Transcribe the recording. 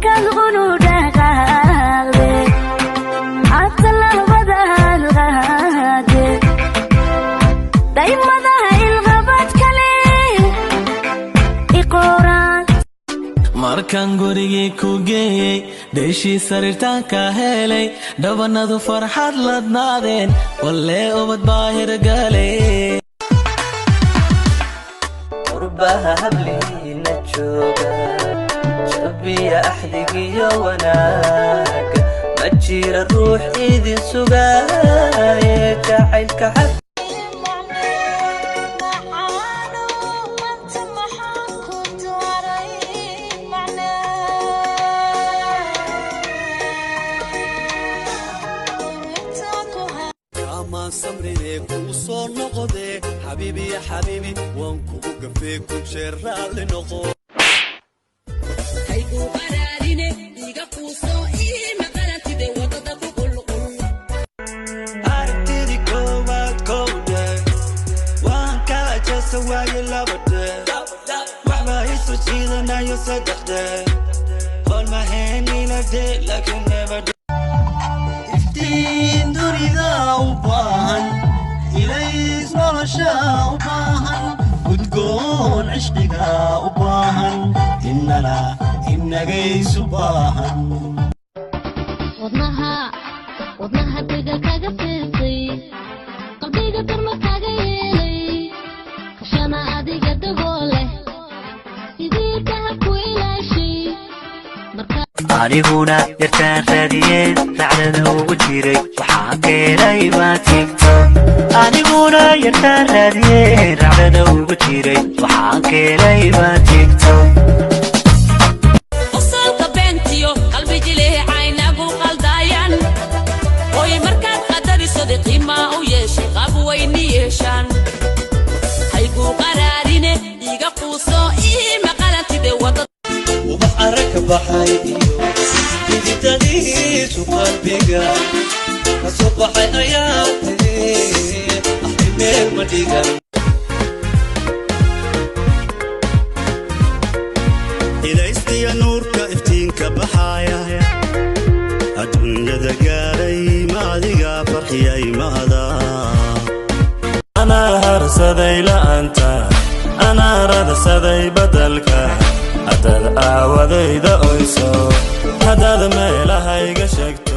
Markaad qunu dhaqaaqde, aad tallaabadaad qaade, daymadaha ilqabad kale iqoraan. Markaan gurigii ku geeyey, dheeshii sariirtaan ka helay, dhabanadu farxad ladnaadeen, wallee ubad baa hirgalay. Qurbaha habliina jooga, jabiya axdigiyo wanaaga, ma jira ruux idin sugaaye jacaylka xaq. Macaano, maanta maxaan ku dooray macnaa ku Kaamaan samrine kuu soo noqodee. Xabiibi ya xabiibi, waan kugu gafee, ku jeer raalli noqo. Haygu qaraarine, iga quuso, iima qarantide wadada ku qulqul. Aragtidii koowaad kowdhe waan kaa jeesa waaye, labadhe waxbaa isu jiidanayo, saddexde hold my hand in a day like you never do. Iftiin dunida u baahan, ilays nolosha u baahan, udgoon cishqiga u baahan, innana inagaysu baahan. Wadnaha, wadnaha dega kaga feesay, qalbiga darma kaga yeelay, kashana adiga dabooleh, sidii dahabku ilaashay marka. Aniguna yartaan raadiyeen, racdada ugu jiray, waxaan keenay baa TikTok. Aniguna yartaan raadiyeen, racdada ugu jiray, waxaan keenay baa TikTok. Qosolka beentiyo qalbi jileecaynagu qaldayan. Hoy, markaad qadarisode, qiimaa u yeeshay, qab weyni yeeshaan. Haygu qaraarine, iga quuso, iima qalantide wadada. Ubax arag ka baxay iyo xididadiisu qalbiga ka soo baxay ayaa tiri, axdi meel ma dhigan. Ilaystiya nuurka iftiinka baxaaya adduunyada gaadhay, ma adiga farxiyay maada? Anaa harsaday la'aanta, anaa radsaday badalka, haddaad aawadayda oyso, haddaad meelahayga sheegto.